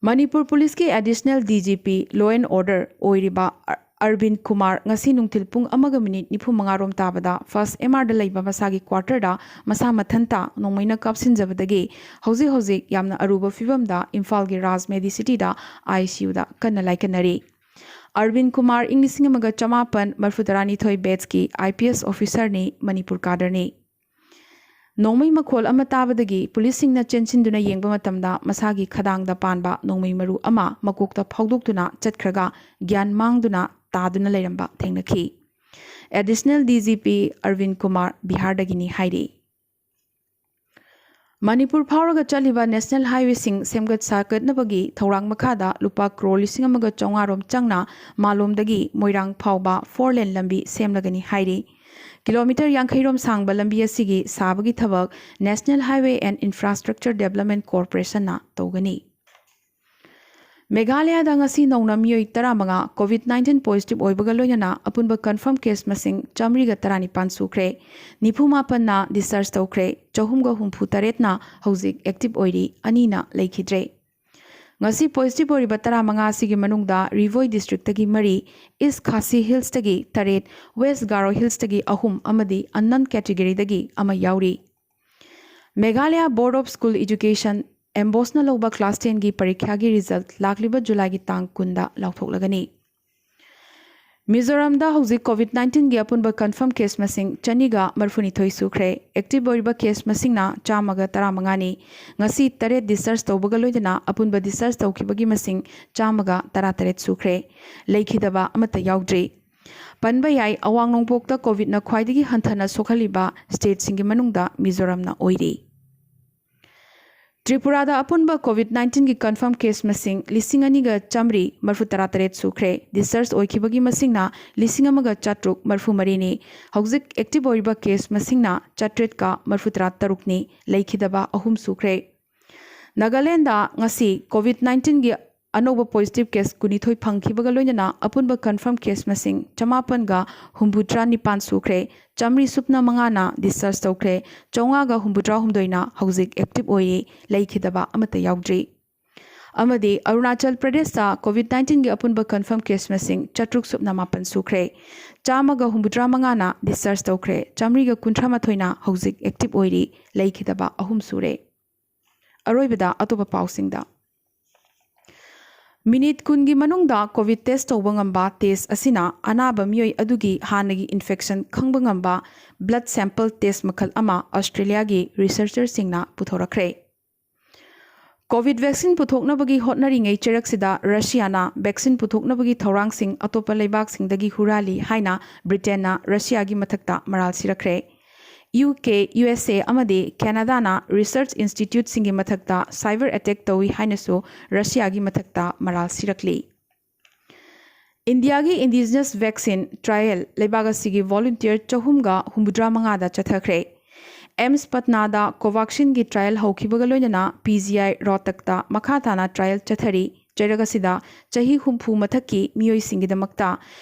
ꯃꯅꯤꯄꯨꯔ ꯄꯨꯂꯤꯁꯀꯤ additional D G P law and order ꯑꯣꯏꯔꯤꯕ ꯑ-, ꯑꯔꯕꯤꯟ ꯀꯨꯃꯥꯔ ꯉꯁꯤ ꯅꯨꯡꯊꯤꯜ ꯄꯨꯡ ꯑꯃꯒ ꯃꯤꯅꯤꯠ ꯅꯤꯐꯨ ꯃꯉꯥ ꯔꯣꯝ ꯇꯥꯕꯗ ꯐꯥꯔꯁ ꯑꯦꯝ ꯑꯥꯔꯗ ꯂꯩꯕ ꯃꯁꯥꯒꯤ ꯀ꯭ꯋꯥꯔꯇꯔꯗ ꯃꯁꯥ ꯃꯊꯟꯇ ꯅꯣꯡꯃꯩꯅ ꯀꯥꯞꯁꯤꯟꯖꯕꯗꯒꯤ ꯍꯧꯖꯤꯛ ꯍꯧꯖꯤꯛ ꯌꯥꯝꯅ ꯑꯔꯨꯕ ꯐꯤꯕꯝꯗ ꯏꯝꯐꯥꯜꯒꯤ ꯔꯥꯖ ꯃꯦꯗꯤꯁꯤꯇꯤꯗ ꯑꯥꯏ ꯁꯤ ꯌꯨꯗ ꯀꯟꯅ ꯂꯥꯏꯀꯠꯅꯔꯤ꯫ ꯑꯔꯕꯤꯟ ꯀꯨꯃꯥꯔ ꯏꯪ ꯂꯤꯁꯤꯡ ꯑꯃꯒ ꯆꯃꯥꯄꯟ ꯃꯔꯐꯨ ꯇꯔꯥꯅꯤꯊꯣꯏ ꯕꯦꯠꯁꯀꯤ ꯑꯥꯏ ꯄꯤ ꯑꯦꯁ ꯑꯣꯐꯤꯁꯔꯅꯤ, ꯃꯅꯤꯄꯨꯔ ꯀꯥꯗꯔꯅꯤ꯫ ꯅꯣꯡꯃꯩ ꯃꯈꯣꯜ ꯑꯃ ꯇꯥꯕꯗꯒꯤ ꯄꯨꯂꯤꯁꯁꯤꯡꯅ ꯆꯦꯟꯁꯤꯟꯗꯨꯅ ꯌꯦꯡꯕ ꯃꯇꯝꯗ ꯃꯁꯥꯒꯤ ꯈꯗꯥꯡꯗ ꯄꯥꯟꯕ ꯅꯣꯡꯃꯩ ꯃꯔꯨ ꯑꯃ ꯃꯀꯣꯛꯇ ꯐꯥꯎꯗꯣꯛꯇꯨꯅ ꯆꯠꯈ꯭ꯔꯒ ꯒ꯭ꯌꯥꯟ ꯃꯥꯡꯗꯨꯅ ꯇꯥꯗꯨꯅ ꯂꯩꯔꯝꯕ ꯊꯦꯡꯅꯈꯤ꯫ ꯑꯦꯗꯤꯁꯅꯦꯜ ꯗꯤ ꯖꯤ ꯄꯤ ꯑꯔꯕꯤꯟ ꯀꯨꯃꯥꯔ ꯕꯤꯍꯥꯔꯗꯒꯤꯅꯤ ꯍꯥꯏꯔꯤ꯫ ꯃꯅꯤꯄꯨꯔ ꯐꯥꯎꯔꯒ ꯆꯠꯂꯤꯕ ꯅꯦꯁꯅꯦꯜ ꯍꯥꯏꯋꯦꯁꯤꯡ ꯁꯦꯝꯒꯠ ꯁꯥꯒꯠꯅꯕꯒꯤ ꯊꯧꯔꯥꯡ ꯃꯈꯥꯗ ꯂꯨꯄꯥ ꯀ꯭ꯔꯣꯔ ꯂꯤꯁꯤꯡ ꯑꯃꯒ ꯆꯥꯝꯃꯉꯥ ꯔꯣꯝ ꯆꯪꯅ ꯃꯥꯂꯣꯝꯗꯒꯤ ꯃꯣꯏꯔꯥꯡ ꯐꯥꯎꯕ ꯐꯣꯔ ꯂꯦꯟ ꯂꯝꯕꯤ ꯁꯦꯝꯂꯒꯅꯤ ꯍꯥꯏꯔꯤ꯫ ꯀꯤꯂꯣꯃꯤꯇꯔ ꯌꯥꯡꯈꯩ ꯔꯣꯝ ꯁꯥꯡꯕ ꯂꯝꯕꯤ ꯑꯁꯤꯒꯤ ꯁꯥꯕꯒꯤ ꯊꯕꯛ National Highway and Infrastructure Development Corporationꯅ ꯇꯧꯒꯅꯤ꯫ ꯃꯦꯘꯥꯂꯌꯥꯗ ꯉꯁꯤ ꯅꯧꯅ ꯃꯤꯑꯣꯏ ꯇꯔꯥꯃꯉꯥ ꯀꯣꯚꯤꯗ ꯅꯥꯏꯟꯇꯤꯟ ꯄꯣꯖꯤꯇꯤꯚ ꯑꯣꯏꯕꯒ ꯂꯣꯏꯅꯅ ꯑꯄꯨꯟꯕ ꯀꯟꯐꯔꯝ ꯀꯦꯁ ꯃꯁꯤꯡ ꯆꯥꯃꯔꯤꯒ ꯇꯔꯥꯅꯤꯄꯥꯟ ꯁꯨꯈ꯭ꯔꯦ꯫ ꯅꯤꯐꯨ ꯃꯥꯄꯟꯅ ꯗꯤꯁꯆꯥꯔꯖ ꯇꯧꯈ꯭ꯔꯦ꯫ ꯆꯍꯨꯝꯒ ꯍꯨꯝꯐꯨ ꯇꯔꯦꯠꯅ ꯍꯧꯖꯤꯛ ꯑꯦꯛꯇꯤꯚ ꯑꯣꯏꯔꯤ, ꯑꯅꯤꯅ ꯂꯩꯈꯤꯗ꯭ꯔꯦ꯫ ꯉꯁꯤ ꯄꯣꯖꯤꯇꯤꯚ ꯑꯣꯏꯔꯤꯕ ꯇꯔꯥꯃꯉꯥ ꯑꯁꯤꯒꯤ ꯃꯅꯨꯡꯗ ꯔꯤꯚꯣꯏ ꯗꯤꯁꯇ꯭ꯔꯤꯛꯇꯒꯤ ꯃꯔꯤ, ꯏꯁ ꯈꯥꯁꯤ ꯍꯤꯜꯁꯇꯒꯤ ꯇꯔꯦꯠ, ꯋꯦꯁ ꯒꯥꯔꯣ ꯍꯤꯜꯁꯇꯒꯤ ꯑꯍꯨꯝ ꯑꯃꯗꯤ ꯑꯟꯅꯟ ꯀꯦꯇꯤꯒꯣꯔꯤꯗꯒꯤ ꯑꯃ ꯌꯥꯎꯔꯤ꯫ ꯃꯦꯘꯥꯂꯌꯥ ꯕꯣꯔꯗ ꯑꯣꯐ ꯁ꯭ꯀꯨꯜ ꯏꯗꯨꯀꯦꯁꯟ, ꯑꯦꯝꯕꯣꯁꯅ ꯂꯧꯕ ꯀ꯭ꯂꯥꯁ ꯇꯦꯟꯒꯤ ꯄꯔꯤꯈ꯭ꯌꯥꯒꯤ ꯔꯤꯖꯜꯠ ꯂꯥꯛꯂꯤꯕ ꯖꯨꯂꯥꯏꯒꯤ ꯇꯥꯡ ꯀꯨꯟꯗ ꯂꯥꯎꯊꯣꯛꯂꯒꯅꯤ꯫ ꯃꯤꯖꯣꯔꯥꯝꯗ ꯍꯧꯖꯤꯛ ꯀꯣꯚꯤꯗ ꯅꯥꯏꯟꯇꯤꯟꯒꯤ ꯑꯄꯨꯟꯕ ꯀꯟꯐꯔꯝ ꯀꯦꯁ ꯃꯁꯤꯡ ꯆꯅꯤꯒ ꯃꯔꯤꯐꯨꯅꯤꯊꯣꯏ ꯁꯨꯈ꯭ꯔꯦ꯫ ꯑꯦꯛꯇꯤꯚ ꯑꯣꯏꯔꯤꯕ ꯀꯦꯁ ꯃꯁꯤꯡꯅ ꯆꯥꯝꯃꯒ ꯇꯔꯥꯃꯉꯥꯅꯤ꯫ ꯉꯁꯤ ꯇꯔꯦꯠ ꯗꯤꯁꯆꯥꯔꯖ ꯇꯧꯕꯒ ꯂꯣꯏꯅꯅ ꯑꯄꯨꯟꯕ ꯗꯤꯁꯆꯥꯔꯖ ꯇꯧꯈꯤꯕꯒꯤ ꯃꯁꯤꯡ ꯆꯥꯝꯃꯒ ꯇꯔꯥꯇꯔꯦꯠ ꯁꯨꯈ꯭ꯔꯦ꯫ ꯂꯩꯈꯤꯗꯕ ꯑꯃꯠꯇ ꯌꯥꯎꯗ꯭ꯔꯤ꯫ ꯄꯟꯕ ꯌꯥꯏ, ꯑꯋꯥꯡ ꯅꯣꯡꯄꯣꯛꯇ ꯀꯣꯚꯤꯗꯅ ꯈ꯭ꯋꯥꯏꯗꯒꯤ ꯍꯟꯊꯅ ꯁꯣꯛꯍꯜꯂꯤꯕ ꯁ꯭ꯇꯦꯠꯁꯤꯡꯒꯤ ꯃꯅꯨꯡꯗ ꯃꯤꯖꯣꯔꯥꯝꯅ ꯑꯣꯏꯔꯤ꯫ ꯇ꯭ꯔꯤꯄꯨꯔꯥꯗ ꯑꯄꯨꯟꯕ ꯀꯣꯚꯤꯗ ꯅꯥꯏꯟꯇꯤꯟꯒꯤ ꯀꯟꯐꯔꯝ ꯀꯦꯁ ꯃꯁꯤꯡ ꯂꯤꯁꯤꯡ ꯑꯅꯤꯒ ꯆꯥꯝꯃꯔꯤ ꯃꯔꯤꯐꯨ ꯇꯔꯥꯇꯔꯦꯠ ꯁꯨꯈ꯭ꯔꯦ꯫ ꯗꯤꯁꯆꯥꯔꯖ ꯑꯣꯏꯈꯤꯕꯒꯤ ꯃꯁꯤꯡꯅ ꯂꯤꯁꯤꯡ ꯑꯃꯒ ꯆꯥꯇ꯭ꯔꯨꯛ ꯃꯔꯤꯐꯨ ꯃꯔꯤꯅꯤ꯫ ꯍꯧꯖꯤꯛ ꯑꯦꯛꯇꯤꯚ ꯑꯣꯏꯔꯤꯕ ꯀꯦꯁ ꯃꯁꯤꯡꯅ ꯆꯥꯇ꯭ꯔꯦꯠꯀ ꯃꯔꯤꯐꯨ ꯇꯔꯥ ꯇꯔꯨꯛꯅꯤ꯫ ꯂꯩꯈꯤꯗꯕ ꯑꯍꯨꯝ ꯁꯨꯈ꯭ꯔꯦ꯫ ꯅꯥꯒꯥꯂꯦꯟꯗ ꯉꯁꯤ ꯀꯣꯚꯤꯗ ꯅꯥꯏꯟꯇꯤꯟꯒꯤ ꯑꯅꯧꯕ ꯄꯣꯖꯤꯇꯤꯚ ꯀꯦꯁ ꯀꯨꯟꯅꯤꯊꯣꯏ ꯐꯪꯈꯤꯕꯒ ꯂꯣꯏꯅꯅ ꯑꯄꯨꯟꯕ ꯀꯟꯐꯔꯝ ꯀꯦꯁ ꯃꯁꯤꯡ ꯆꯃꯥꯄꯟꯒ ꯍꯨꯝꯐꯨꯇꯔꯥ ꯅꯤꯄꯥꯟ ꯁꯨꯈ꯭ꯔꯦ꯫ ꯆꯥꯝꯃꯔꯤ ꯁꯨꯞꯅ ꯃꯉꯥꯅ ꯗꯤꯁꯆꯥꯔꯖ ꯇꯧꯈ꯭ꯔꯦ꯫ ꯆꯥꯝꯃꯉꯥꯒ ꯍꯨꯝꯐꯨꯇꯔꯥ ꯍꯨꯝꯗꯣꯏꯅ ꯍꯧꯖꯤꯛ ꯑꯦꯛꯇꯤꯚ ꯑꯣꯏꯔꯤ꯫ ꯂꯩꯈꯤꯗꯕ ꯑꯃꯠꯇ ꯌꯥꯎꯗ꯭ꯔꯤ꯫ ꯑꯃꯗꯤ ꯑꯔꯨꯅꯥꯆꯜ ꯄ꯭ꯔꯗꯦꯁꯇ ꯀꯣꯚꯤꯗ ꯅꯥꯏꯟꯇꯤꯟꯒꯤ ꯑꯄꯨꯟꯕ ꯀꯟꯐꯔꯝ ꯀꯦꯁ ꯃꯁꯤꯡ ꯆꯥꯇ꯭ꯔꯨꯛ ꯁꯨꯞꯅ ꯃꯥꯄꯟ ꯁꯨꯈ꯭ꯔꯦ꯫ ꯆꯥꯝꯃꯒ ꯍꯨꯝꯐꯨꯇꯔꯥ ꯃꯉꯥꯅ ꯗꯤꯁꯆꯥꯔꯖ ꯇꯧꯈ꯭ꯔꯦ꯫ ꯆꯥꯝꯃꯔꯤꯒ ꯀꯨꯟꯊ꯭ꯔꯥ ꯃꯥꯊꯣꯏꯅ ꯍꯧꯖꯤꯛ ꯑꯦꯛꯇꯤꯚ ꯑꯣꯏꯔꯤ꯫ ꯂꯩꯈꯤꯗꯕ ꯑꯍꯨꯝ ꯁꯨꯔꯦ꯫ ꯑꯔꯣꯏꯕꯗ ꯑꯇꯣꯞꯄ ꯄꯥꯎꯁꯤꯡꯗ꯫ ꯃꯤꯅꯤꯠ ꯀꯨꯟꯒꯤ ꯃꯅꯨꯡꯗ ꯀꯣꯚꯤꯗ ꯇꯦꯁ ꯇꯧꯕ ꯉꯝꯕ ꯇꯦꯁ ꯑꯁꯤꯅ ꯑꯅꯥꯕ ꯃꯤꯑꯣꯏ ꯑꯗꯨꯒꯤ ꯍꯥꯟꯅꯒꯤ ꯏꯟꯐꯦꯛꯁꯟ ꯈꯪꯕ ꯉꯝꯕ ꯕ꯭ꯂꯗ ꯁꯦꯝꯄꯜ ꯇꯦꯁ ꯃꯈꯜ ꯑꯃ ꯑꯣꯁꯇ꯭ꯔꯦꯂꯤꯌꯥꯒꯤ ꯔꯤꯁꯔꯆꯔꯁꯤꯡꯅ ꯄꯨꯊꯣꯔꯛꯈ꯭ꯔꯦ꯫ ꯀꯣꯚꯤꯗ ꯚꯦꯛꯁꯤꯟ ꯄꯨꯊꯣꯛꯅꯕꯒꯤ ꯍꯣꯠꯅꯔꯤꯉꯩ ꯆꯩꯔꯛꯁꯤꯗ ꯔꯁꯤꯌꯥꯅ ꯚꯦꯛꯁꯤꯟ ꯄꯨꯊꯣꯛꯅꯕꯒꯤ ꯊꯧꯔꯥꯡꯁꯤꯡ ꯑꯇꯣꯞꯄ ꯂꯩꯕꯥꯛꯁꯤꯡꯗꯒꯤ ꯍꯨꯔꯥꯜꯂꯤ ꯍꯥꯏꯅ ꯕ꯭ꯔꯤꯇꯦꯟꯅ ꯔꯁꯤꯌꯥꯒꯤ ꯃꯊꯛꯇ ꯃꯔꯥꯜ ꯁꯤꯔꯛꯈ꯭ꯔꯦ꯫ ꯌꯨ ꯀꯦ, ꯌꯨ ꯑꯦꯁ ꯑꯦ ꯑꯃꯗꯤ ꯀꯦꯅꯥꯗꯥꯅ ꯔꯤꯁꯔꯆ ꯏꯟꯁꯇꯤꯇ꯭ꯌꯨꯠꯁꯤꯡꯒꯤ ꯃꯊꯛꯇ ꯁꯥꯏꯕꯔ ꯑꯦꯇꯦꯛ ꯇꯧꯏ ꯍꯥꯏꯅꯁꯨ ꯔꯁꯤꯌꯥꯒꯤ ꯃꯊꯛꯇ ꯃꯔꯥꯜ ꯁꯤꯔꯛꯂꯤ꯫ ꯏꯟꯗꯤꯌꯥꯒꯤ ꯏꯟꯗꯤꯖꯤꯅꯁ ꯚꯦꯛꯁꯤꯟ ꯇ꯭ꯔꯥꯌꯦꯜ ꯂꯩꯕꯥꯛ ꯑꯁꯤꯒꯤ ꯚꯣꯂꯨꯟꯇꯤꯌꯔ ꯆꯍꯨꯝꯒ ꯍꯨꯝꯐꯨꯇꯔꯥ ꯃꯉꯥꯗ ꯆꯠꯊꯈ꯭ꯔꯦ꯫ ꯑꯦꯝꯁ ꯄꯠꯅꯥꯗ ꯀꯣꯚꯥꯛꯁꯤꯟꯒꯤ ꯇ꯭ꯔꯥꯌꯦꯜ ꯍꯧꯈꯤꯕꯒ ꯂꯣꯏꯅꯅ ꯄꯤ ꯖꯤ ꯑꯥꯏ ꯔꯣꯍꯇꯛꯇ ꯃꯈꯥ ꯇꯥꯅ ꯇ꯭ꯔꯥꯌꯦꯜ ꯆꯠꯊꯔꯤ꯫ ꯆꯩꯔꯛ ꯑꯁꯤꯗ ꯆꯍꯤ ꯍꯨꯝꯐꯨ ꯃꯊꯛꯀꯤ ꯃꯤꯑꯣꯏꯁꯤꯡꯒꯤꯗꯃꯛꯇ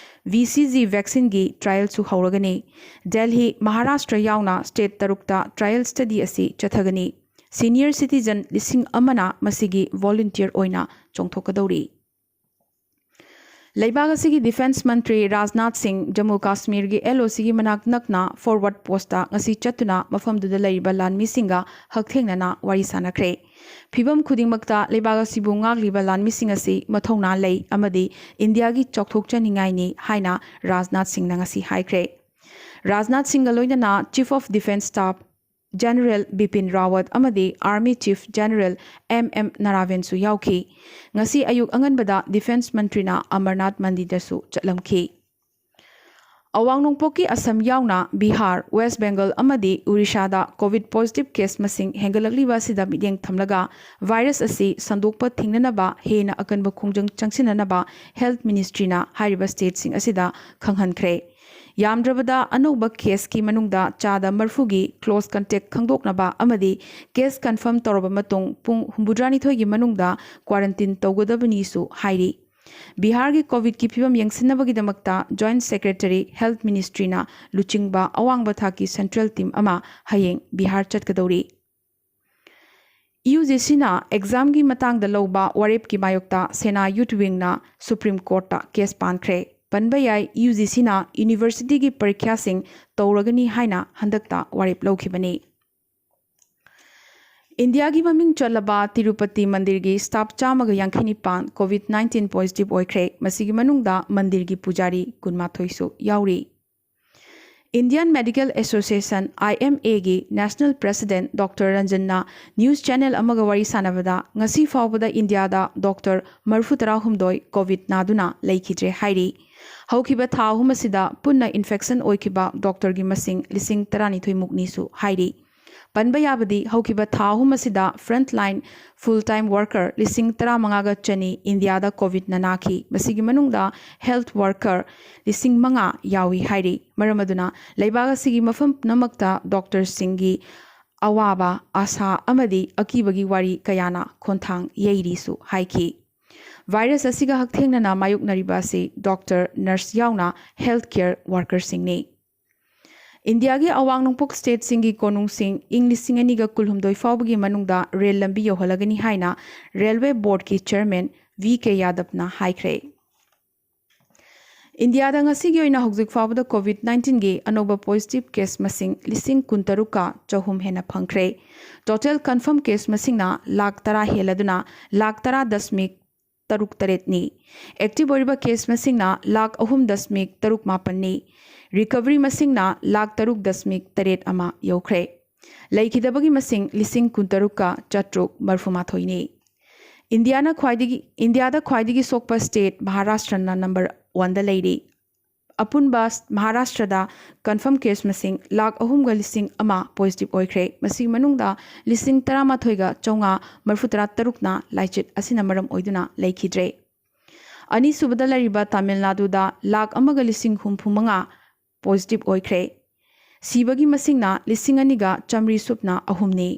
ꯚꯤ ꯁꯤ ꯖꯤ ꯚꯦꯛꯁꯤꯟꯒꯤ ꯇ꯭ꯔꯥꯌꯦꯜꯁꯨ ꯍꯧꯔꯒꯅꯤ꯫ ꯗꯦꯜꯍꯤ, ꯃꯍꯥꯔꯥꯁꯇ꯭ꯔ ꯌꯥꯎꯅ ꯁ꯭ꯇꯦꯠ ꯇꯔꯨꯛꯇ ꯇ꯭ꯔꯥꯌꯦꯜ ꯁ꯭ꯇꯗꯤ ꯑꯁꯤ ꯆꯠꯊꯒꯅꯤ꯫ ꯁꯤꯅꯤꯌꯔ ꯁꯤꯇꯤꯖꯟ ꯂꯤꯁꯤꯡ ꯑꯃꯅ ꯃꯁꯤꯒꯤ ꯚꯣꯂꯨꯟꯇꯤꯌꯔ ꯑꯣꯏꯅ ꯆꯣꯡꯊꯣꯛꯀꯗꯧꯔꯤ꯫ ꯂꯩꯕꯥꯛ ꯑꯁꯤꯒꯤ ꯗꯤꯐꯦꯟꯁ ꯃꯟꯇ꯭ꯔꯤ ꯔꯥꯖꯅꯥꯊ ꯁꯤꯡ ꯖꯝꯃꯨ ꯀꯥꯁꯃꯤꯔꯒꯤ ꯑꯦꯜ ꯑꯣ ꯁꯤꯒꯤ ꯃꯅꯥꯛ ꯅꯛꯅ ꯐꯣꯔꯋꯥꯔꯗ ꯄꯣꯁꯇ ꯉꯁꯤ ꯆꯠꯇꯨꯅ ꯃꯐꯝꯗꯨꯗ ꯂꯩꯔꯤꯕ ꯂꯥꯟꯃꯤꯁꯤꯡꯒ ꯍꯛꯊꯦꯡꯅꯅ ꯋꯥꯔꯤ ꯁꯥꯟꯅꯈ꯭ꯔꯦ꯫ ꯐꯤꯚꯝ ꯈꯨꯗꯤꯡꯃꯛꯇ ꯂꯩꯕꯥꯛ ꯑꯁꯤꯕꯨ ꯉꯥꯛꯂꯤꯕ ꯂꯥꯟꯃꯤꯁꯤꯡ ꯑꯁꯤ ꯃꯊꯧꯅꯥ ꯂꯩ ꯑꯃꯗꯤ ꯏꯟꯗꯤꯌꯥꯒꯤ ꯆꯥꯎꯊꯣꯛꯆꯅꯤꯡꯉꯥꯏꯅꯤ ꯍꯥꯏꯅ ꯔꯥꯖꯅꯥꯊ ꯁꯤꯡꯅ ꯉꯁꯤ ꯍꯥꯏꯈ꯭ꯔꯦ꯫ ꯔꯥꯖꯅꯥꯊ ꯁꯤꯡꯒ ꯂꯣꯏꯅꯅ chief of defence staff general Bipin Rawat ꯑꯃꯗꯤ army chief general M M ꯅꯥꯔꯥꯕꯦꯟꯁꯨ ꯌꯥꯎꯈꯤ꯫ ꯉꯁꯤ ꯑꯌꯨꯛ ꯑꯉꯟꯕꯗ ꯗꯤꯐꯦꯟꯁ ꯃꯟꯇ꯭ꯔꯤꯅ ꯑꯃꯔꯅꯥꯊ ꯃꯟꯗꯤꯔꯗꯁꯨ ꯆꯠꯂꯝꯈꯤ꯫ ꯑꯋꯥꯡ ꯅꯣꯡꯄꯣꯛꯀꯤ ꯑꯁꯝ ꯌꯥꯎꯅ ꯕꯤꯍꯥꯔ, ꯋꯦꯁ ꯕꯦꯡꯒꯜ ꯑꯃꯗꯤ ꯎꯔꯤꯁꯥꯗ ꯀꯣꯚꯤꯗ ꯄꯣꯖꯤꯇꯤꯚ ꯀꯦꯁ ꯃꯁꯤꯡ ꯍꯦꯟꯒꯠꯂꯛꯂꯤꯕ ꯑꯁꯤꯗ ꯃꯤꯠꯌꯦꯡ ꯊꯝꯂꯒ ꯚꯥꯏꯔꯁ ꯑꯁꯤ ꯁꯟꯗꯣꯛꯄ ꯊꯤꯡꯅꯅꯕ ꯍꯦꯟꯅ ꯑꯀꯟꯕ ꯈꯣꯡꯖꯪ ꯆꯪꯁꯤꯟꯅꯅꯕ ꯍꯦꯜꯊ ꯃꯤꯅꯤꯁꯇ꯭ꯔꯤꯅ ꯍꯥꯏꯔꯤꯕ ꯁ꯭ꯇꯦꯠꯁꯤꯡ ꯑꯁꯤꯗ ꯈꯪꯍꯟꯈ꯭ꯔꯦ꯫ ꯌꯥꯝꯗ꯭ꯔꯕꯗ ꯑꯅꯧꯕ ꯀꯦꯁꯀꯤ ꯃꯅꯨꯡꯗ ꯆꯥꯗ ꯃꯔꯤꯐꯨꯒꯤ ꯀ꯭ꯂꯣꯖ ꯀꯟꯇꯦꯛ ꯈꯪꯗꯣꯛꯅꯕ ꯑꯃꯗꯤ ꯀꯦꯁ ꯀꯟꯐꯥꯔꯝ ꯇꯧꯔꯕ ꯃꯇꯨꯡ ꯄꯨꯡ ꯍꯨꯝꯐꯨꯇꯔꯥꯅꯤꯊꯣꯏꯒꯤ ꯃꯅꯨꯡꯗ ꯀ꯭ꯋꯥꯔꯟꯇꯤꯟ ꯇꯧꯒꯗꯕꯅꯤꯁꯨ ꯍꯥꯏꯔꯤ꯫ ꯕꯤꯍꯥꯔꯒꯤ ꯀꯣꯚꯤꯗꯀꯤ ꯐꯤꯚꯝ ꯌꯦꯡꯁꯤꯟꯅꯕꯒꯤꯗꯃꯛꯇ ꯖꯣꯏꯟꯠ ꯁꯦꯀ꯭ꯔꯦꯇꯔꯤ ꯍꯦꯜꯊ ꯃꯤꯅꯤꯁꯇ꯭ꯔꯤꯅ ꯂꯨꯆꯤꯡꯕ ꯑꯋꯥꯡꯕ ꯊꯥꯛꯀꯤ ꯁꯦꯟꯇ꯭ꯔꯦꯜ ꯇꯤꯝ ꯑꯃ ꯍꯌꯦꯡ ꯕꯤꯍꯥꯔ ꯆꯠꯀꯗꯧꯔꯤ꯫ ꯌꯨ ꯖꯤ ꯁꯤꯅ ꯑꯦꯛꯖꯥꯝꯒꯤ ꯃꯇꯥꯡꯗ ꯂꯧꯕ ꯋꯥꯔꯦꯞꯀꯤ ꯃꯥꯌꯣꯛꯇ ꯁꯦꯅꯥ ꯌꯨꯊ ꯋꯤꯡꯅ ꯁꯨꯄ꯭ꯔꯤꯝ ꯀꯣꯔꯠꯇ ꯀꯦꯁ ꯄꯥꯟꯈ꯭ꯔꯦ꯫ ꯄꯟꯕ ꯌꯥꯏ, ꯌꯨ ꯖꯤ ꯁꯤꯅ ꯌꯨꯅꯤꯚꯔꯁꯤꯇꯤꯒꯤ ꯄꯔꯤꯈ꯭ꯌꯥꯁꯤꯡ ꯇꯧꯔꯒꯅꯤ ꯍꯥꯏꯅ ꯍꯟꯗꯛꯇ ꯋꯥꯔꯦꯞ ꯂꯧꯈꯤꯕꯅꯤ꯫ ꯏꯟꯗꯤꯌꯥꯒꯤ ꯃꯃꯤꯡ ꯆꯠꯂꯕ ꯇꯤꯔꯨꯄꯇꯤ ꯃꯟꯗꯤꯔꯒꯤ staff ꯆꯥꯝꯃꯒ ꯌꯥꯡꯈꯩ ꯅꯤꯄꯥꯟ COVID nineteen positive ꯑꯣꯏꯈ꯭ꯔꯦ꯫ ꯃꯁꯤꯒꯤ ꯃꯅꯨꯡꯗ ꯃꯟꯗꯤꯔꯒꯤ ꯄꯨꯖꯥꯔꯤ ꯀꯨꯟꯃꯥꯊꯣꯏꯁꯨ ꯌꯥꯎꯔꯤ꯫ Indian Medical Association, IMAꯒꯤ National President Doctor ꯔꯟꯖꯟꯅ news channel ꯑꯃꯒ ꯋꯥꯔꯤ ꯁꯥꯟꯅꯕꯗ, ꯉꯁꯤ ꯐꯥꯎꯕꯗ ꯏꯟꯗꯤꯌꯥꯗ doctor ꯃꯔꯐꯨ ꯇꯔꯥꯍꯨꯝꯗꯣꯏ COVID ꯅꯥꯗꯨꯅ ꯂꯩꯈꯤꯗ꯭ꯔꯦ ꯍꯥꯏꯔꯤ꯫ ꯍꯧꯈꯤꯕ ꯊꯥ ꯑꯍꯨꯝ ꯑꯁꯤꯗ ꯄꯨꯟꯅ infection ꯑꯣꯏꯈꯤꯕ doctorꯒꯤ ꯃꯁꯤꯡ ꯂꯤꯁꯤꯡ ꯇꯔꯥꯅꯤꯊꯣꯏ ꯃꯨꯛꯅꯤꯁꯨ ꯍꯥꯏꯔꯤ꯫ ꯄꯟꯕ ꯌꯥꯕꯗꯤ, ꯍꯧꯈꯤꯕ ꯊꯥ ꯑꯍꯨꯝ ꯑꯁꯤꯗ frontline full time worker ꯂꯤꯁꯤꯡ ꯇꯔꯥꯃꯉꯥꯒ ꯆꯅꯤ ꯏꯟꯗꯤꯌꯥꯗ COVID ꯅ ꯅꯥꯈꯤ꯫ ꯃꯁꯤꯒꯤ ꯃꯅꯨꯡꯗ health worker ꯂꯤꯁꯤꯡ ꯃꯉꯥ ꯌꯥꯎꯏ ꯍꯥꯏꯔꯤ꯫ ꯃꯔꯝ ꯑꯗꯨꯅ ꯂꯩꯕꯥꯛ ꯑꯁꯤꯒꯤ ꯃꯐꯝ ꯄꯨꯝꯅꯃꯛꯇ doctorꯁꯤꯡꯒꯤ ꯑꯋꯥꯕ, ꯑꯁꯥ ꯑꯃꯗꯤ ꯑꯀꯤꯕꯒꯤ ꯋꯥꯔꯤ ꯀꯌꯥꯅ ꯈꯣꯟꯊꯥꯡ ꯌꯩꯔꯤꯁꯨ ꯍꯥꯏꯈꯤ꯫ Virus ꯑꯁꯤꯒ ꯍꯛꯊꯦꯡꯅꯅ ꯃꯥꯌꯣꯛꯅꯔꯤꯕ ꯑꯁꯤ doctor, nurse ꯌꯥꯎꯅ health care workerꯁꯤꯡꯅꯤ꯫ ꯏꯟꯗꯤꯌꯥꯒꯤ ꯑꯋꯥꯡ ꯅꯣꯡꯄꯣꯛ stateꯁꯤꯡꯒꯤ ꯀꯣꯅꯨꯡꯁꯤꯡ ꯏꯪ ꯂꯤꯁꯤꯡ ꯑꯅꯤꯒ ꯀꯨꯟꯍꯨꯝꯗꯣꯏ ꯐꯥꯎꯕꯒꯤ ꯃꯅꯨꯡꯗ ꯔꯦꯜ ꯂꯝꯕꯤ ꯌꯧꯍꯜꯂꯒꯅꯤ ꯍꯥꯏꯅ Railway Boardꯀꯤ chairman V K ꯌꯥꯗꯕꯅ ꯍꯥꯏꯈ꯭ꯔꯦ꯫ ꯏꯟꯗꯤꯌꯥꯗ ꯉꯁꯤꯒꯤ ꯑꯣꯏꯅ ꯍꯧꯖꯤꯛ ꯐꯥꯎꯕꯗ COVID nineteenꯒꯤ ꯑꯅꯧꯕ positive case ꯃꯁꯤꯡ ꯂꯤꯁꯤꯡ ꯀꯨꯟꯇꯔꯨꯛꯀ ꯆꯍꯨꯝ ꯍꯦꯟꯅ ꯐꯪꯈ꯭ꯔꯦ꯫ Total confirm case ꯃꯁꯤꯡꯅ ꯂꯥꯈ ꯇꯔꯥ ꯍꯦꯜꯂꯗꯨꯅ ꯂꯥꯈ ꯇꯔꯥ ꯗꯁꯃꯤꯛ ꯇꯔꯨꯛ ꯇꯔꯦꯠꯅꯤ꯫ Active ꯑꯣꯏꯔꯤꯕ case ꯃꯁꯤꯡꯅ ꯂꯥꯈ ꯑꯍꯨꯝ ꯗꯁꯃꯤꯛ ꯇꯔꯨꯛ ꯃꯥꯄꯟꯅꯤ꯫ Recovery ꯃꯁꯤꯡꯅ ꯂꯥꯈ ꯇꯔꯨꯛ ꯗꯁꯃꯤꯛ ꯇꯔꯦꯠ ꯑꯃ ꯌꯧꯈ꯭ꯔꯦ꯫ ꯂꯩꯈꯤꯗꯕꯒꯤ ꯃꯁꯤꯡ ꯂꯤꯁꯤꯡ ꯀꯨꯟꯇꯔꯨꯛꯀ ꯆꯥꯇ꯭ꯔꯨꯛ ꯃꯔꯐꯨꯃꯥꯊꯣꯏꯅꯤ꯫ ꯏꯟꯗꯤꯌꯥꯅ ꯈ꯭ꯋꯥꯏꯗꯒꯤ, ꯏꯟꯗꯤꯌꯥꯗ ꯈ꯭ꯋꯥꯏꯗꯒꯤ ꯁꯣꯛꯄ state ꯃꯍꯥꯔꯥꯁꯇ꯭ꯔꯅ number oneꯗ ꯂꯩꯔꯤ꯫ ꯑꯄꯨꯟꯕ ꯃꯍꯥꯔꯥꯁꯇ꯭ꯔꯗ confirm case ꯃꯁꯤꯡ ꯂꯥꯈ ꯑꯍꯨꯝꯒ ꯂꯤꯁꯤꯡ ꯑꯃ positive ꯑꯣꯏꯈ꯭ꯔꯦ꯫ ꯃꯁꯤꯒꯤ ꯃꯅꯨꯡꯗ ꯂꯤꯁꯤꯡ ꯇꯔꯥꯃꯥꯊꯣꯏꯒ ꯆꯥꯝꯃꯉꯥ ꯃꯔꯐꯨꯇꯔꯥ ꯇꯔꯨꯛꯅ ꯂꯥꯏꯆꯠ ꯑꯁꯤꯅ ꯃꯔꯝ ꯑꯣꯏꯗꯨꯅ ꯂꯩꯈꯤꯗ꯭ꯔꯦ꯫ ꯑꯅꯤꯁꯨꯕꯗ ꯂꯩꯔꯤꯕ ꯇꯥꯃꯤꯜ ꯅꯥꯗꯨꯗ ꯂꯥꯈ ꯑꯃꯒ ꯂꯤꯁꯤꯡ ꯍꯨꯝꯐꯨ ꯃꯉꯥ positive ꯑꯣꯏꯈ꯭ꯔꯦ꯫ ꯁꯤꯕꯒꯤ ꯃꯁꯤꯡꯅ ꯂꯤꯁꯤꯡ ꯑꯅꯤꯒ ꯆꯥꯝꯃꯔꯤ ꯁꯨꯞꯅ ꯑꯍꯨꯝꯅꯤ꯫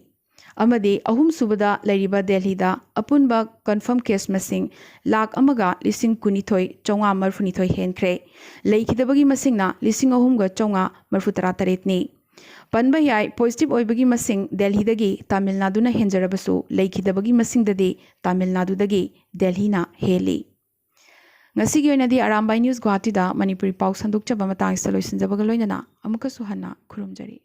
ꯑꯃꯗꯤ ꯑꯍꯨꯝꯁꯨꯕꯗ ꯂꯩꯔꯤꯕ ꯗꯦꯜꯍꯤꯗ ꯑꯄꯨꯟꯕ confirm case ꯃꯁꯤꯡ ꯂꯥꯈ ꯑꯃꯒ ꯂꯤꯁꯤꯡ ꯀꯨꯟꯅꯤꯊꯣꯏ ꯆꯥꯝꯃꯉꯥ ꯃꯔꯐꯨꯅꯤꯊꯣꯏ ꯍꯦꯟꯈ꯭ꯔꯦ꯫ ꯂꯩꯈꯤꯗꯕꯒꯤ ꯃꯁꯤꯡꯅ ꯂꯤꯁꯤꯡ ꯑꯍꯨꯝꯒ ꯆꯥꯝꯃꯉꯥ ꯃꯔꯐꯨꯇꯔꯥ ꯇꯔꯦꯠꯅꯤ꯫ ꯄꯟꯕ ꯌꯥꯏ, positive ꯑꯣꯏꯕꯒꯤ ꯃꯁꯤꯡ ꯗꯦꯜꯍꯤꯗꯒꯤ ꯇꯥꯃꯤꯜ ꯅꯥꯗꯨꯅ ꯍꯦꯟꯖꯔꯕꯁꯨ, ꯂꯩꯈꯤꯗꯕꯒꯤ ꯃꯁꯤꯡꯗꯗꯤ ꯇꯥꯃꯤꯜ ꯅꯥꯗꯨꯗꯒꯤ ꯗꯦꯜꯍꯤꯅ ꯍꯦꯜꯂꯤ꯫ ꯉꯁꯤꯒꯤ ꯑꯣꯏꯅꯗꯤ ꯑꯔꯥꯝꯕꯥꯏ news ꯒꯨꯋꯥꯍꯥꯇꯤꯗ ꯃꯅꯤꯄꯨꯔꯤ ꯄꯥꯎ ꯁꯟꯗꯣꯛꯆꯕ ꯃꯇꯥꯡꯁꯤꯗ ꯂꯣꯏꯁꯤꯟꯖꯕꯒ ꯂꯣꯏꯅꯅ ꯑꯃꯨꯛꯀꯁꯨ ꯍꯟꯅ ꯈꯨꯔꯨꯝꯖꯔꯤ꯫